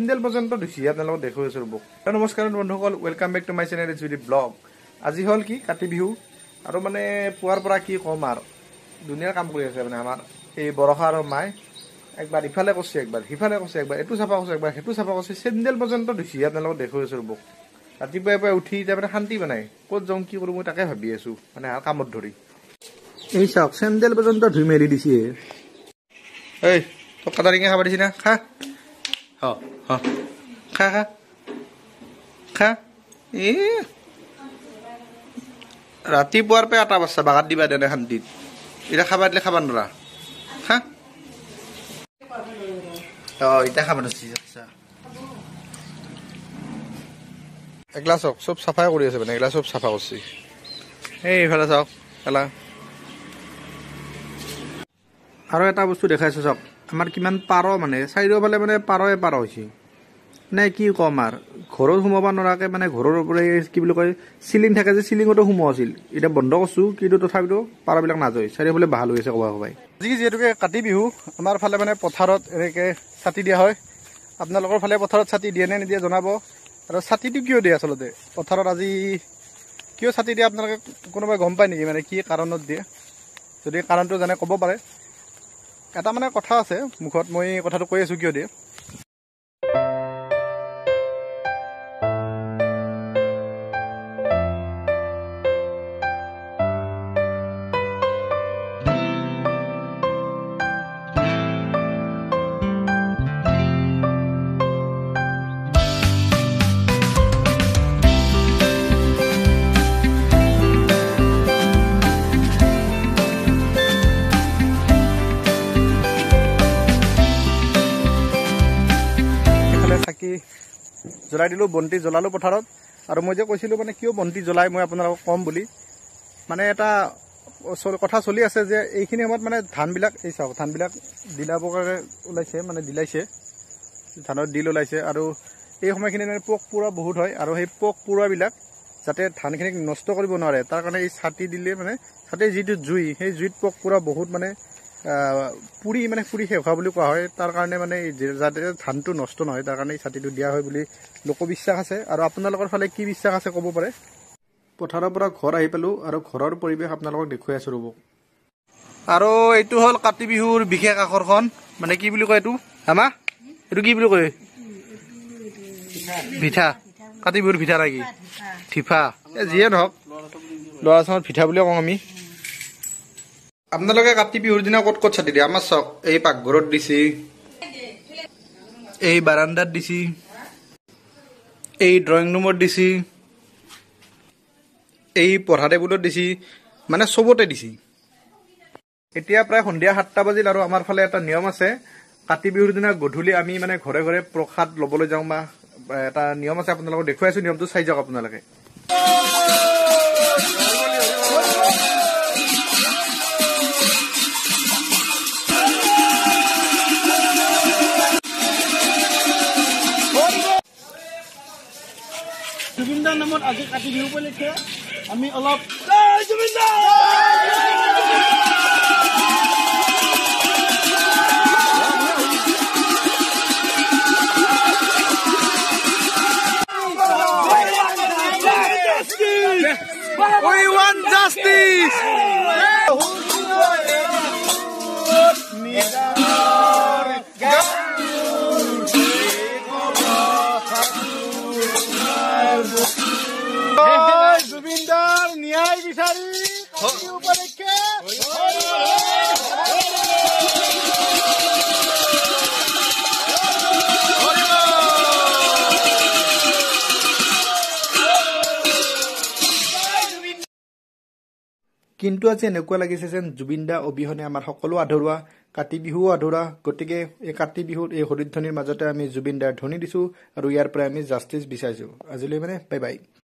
Sandal পৰ্যন্ত ধুইছি, আপোনালোকক দেখুৱাই আছোঁ ৰ'ব। নমস্কাৰ বন্ধুসকল, welcome back to my channel H B blog. আজি হ'ল কি কাতি বিহু, আৰু মানে পুৱাৰ পৰা কি ক'ম আৰু ধুনীয়া কাম কৰি আছে। মানে আমাৰ এই বৰষা আৰু মায়ে একবাৰ ইফালে কৰিছে, একবাৰ সিফালে কৰিছে, একবাৰ এইটো চাফা কৰিছে, একবাৰ সেইটো চাফা কৰিছে, চেণ্ডেল পৰ্যন্ত ধুইছি, আপোনালোকক দেখুৱাই আছোঁ ৰ'ব। ৰাতিপুৱাই পুৱাই উঠি এতিয়া মানে শান্তি বনাই ক'ত যাওঁ কি কৰোঁ মই তাকে ভাবি আছোঁ, মানে কামত ধৰি। এই চাওক, চেণ্ডেল পৰ্যন্ত ধুই মেলি দিছে। এই তোক কাটাৰিঙে খাব দিছি না, খা খা খা খা। এই ৰাতিপুৱাৰ পৰা এটা বাচ্চা বাগাত দিবা দে শান্তিত, এতিয়া খাবা দিলে খাবা নোৱাৰা। খা, এতিয়া খাব ধৰছি। এগলা চাওক, চব চাফাই কৰি আছে, মানে এগলা চব চাফা কৰিছে। এইফালে চাওক এলা। আৰু এটা বস্তু দেখাইছো চাওক, আমাৰ কিমান পাৰ, মানে চাৰিওফালে মানে পাৰয়ে পাৰ হৈছে, মানে কি ক'ম আৰু ঘৰত সোমাব নোৱাৰাকে, মানে ঘৰৰ ওপৰে কি বুলি কয় চিলিং থাকে যে, চিলিঙতো সোমোৱা আছিল, এতিয়া বন্ধ কৰিছোঁ, কিন্তু তথাপিতো পাৰবিলাক নাযায়, চাৰিওফালে বাহাল হৈ আছে ক'বা ক'বাই। আজি যিহেতুকে কাতি বিহু, আমাৰ ফালে মানে পথাৰত এনেকৈ ছাতি দিয়া হয়। আপোনালোকৰ ফালে পথাৰত ছাতি দিয়ে নে নিদিয়ে জনাব। আৰু ছাতিটো কিয় দিয়ে আচলতে পথাৰত, আজি কিয় ছাতি দিয়ে আপোনালোকে কোনোবাই গম পায় নেকি, মানে কি কাৰণত দিয়ে? যদি কাৰণটো জানে ক'ব পাৰে। এটা মানে কথা আছে মুখত, মই কথাটো কৈ আছোঁ কিয় দিয়ে। চাকি জ্বলাই দিলোঁ, বন্তি জ্বলালোঁ পথাৰত। আৰু মই যে কৈছিলোঁ মানে কিয় বন্তি জ্বলাই মই আপোনালোকক ক'ম বুলি, মানে এটা কথা চলি আছে যে এইখিনি সময়ত মানে ধানবিলাক, এই চাওক ধানবিলাক দিলাবৰ কাৰণে ওলাইছে, মানে দিলাইছে, ধানৰ দিল ওলাইছে। আৰু এই সময়খিনি মানে পোক পৰুৱা বহুত হয়, আৰু সেই পোক পৰুৱাবিলাক যাতে ধানখিনিক নষ্ট কৰিব নোৱাৰে তাৰ কাৰণে এই ছাতি দিলে, মানে ছাতিৰ যিটো জুই, সেই জুইত পোক পৰুৱা বহুত মানে পুৰি, মানে পুৰি শেষ হোৱা বুলি কোৱা হয়। তাৰ কাৰণে মানে যাতে ধানটো নষ্ট নহয় তাৰ কাৰণে এই ছাতিটো দিয়া হয় বুলি লোকবিশ্বাস আছে। আৰু আপোনালোকৰ ফালে কি বিশ্বাস আছে ক'ব পাৰে। পথাৰৰ পৰা ঘৰ আহি পালোঁ আৰু ঘৰৰ পৰিৱেশ আপোনালোকক দেখুৱাই আছোঁ ৰ'ব। আৰু এইটো হ'ল কাতি বিহুৰ বিশেষ আকৰ্ষণ, মানে কি বুলি কয় এইটো, আমা এইটো কি বুলি কয়? পিঠা, কাতি বিহুৰ পিঠা নেকি? ঠিফা, যিয়ে নহওক ল'ৰা ছোৱালীৰ পিঠা বুলিয়ে কওঁ আমি। আপোনালোকে কাতি বিহুৰ দিনা ক'ত ক'ত ছাতি দিয়ে? আমাৰ চাওক, এই পাকঘৰত দিছি, এই বাৰাণ্ডাত দিছি, এই ড্ৰয়িং ৰুমত দিছি, এই পঢ়া টেবুলত দিছি, মানে চবতে দিছি। এতিয়া প্ৰায় সন্ধিয়া 7টা বাজিল। আৰু আমাৰ ফালে এটা নিয়ম আছে, কাতি বিহুৰ দিনা গধূলি আমি মানে ঘৰে ঘৰে প্ৰসাদ ল'বলৈ যাওঁ, বা এটা নিয়ম আছে, আপোনালোকক দেখুৱাইছো নিয়মটো, চাই যাওক আপোনালোকে। জুবিনদাৰ নামত আজি কাতি বিহু উপলক্ষে আমি অলপ We want justice! জুবিনদাৰ ন্যায় বিচাৰি উপলক্ষে কিন্তু আজি এনেকুৱা লাগিছে যেন জুবিন দা অবিহনে আমাৰ সকলো আধৰুৱা, কাতি বিহুও আধৰুৱা। গতিকে এই কাতি বিহুত এই হৰিধ্বনিৰ মাজতে আমি জুবিন দাৰ ধ্বনি দিছোঁ আৰু ইয়াৰ পৰাই আমি জাষ্টিছ বিচাৰিছোঁ। আজিলৈ মানে বাই বাই।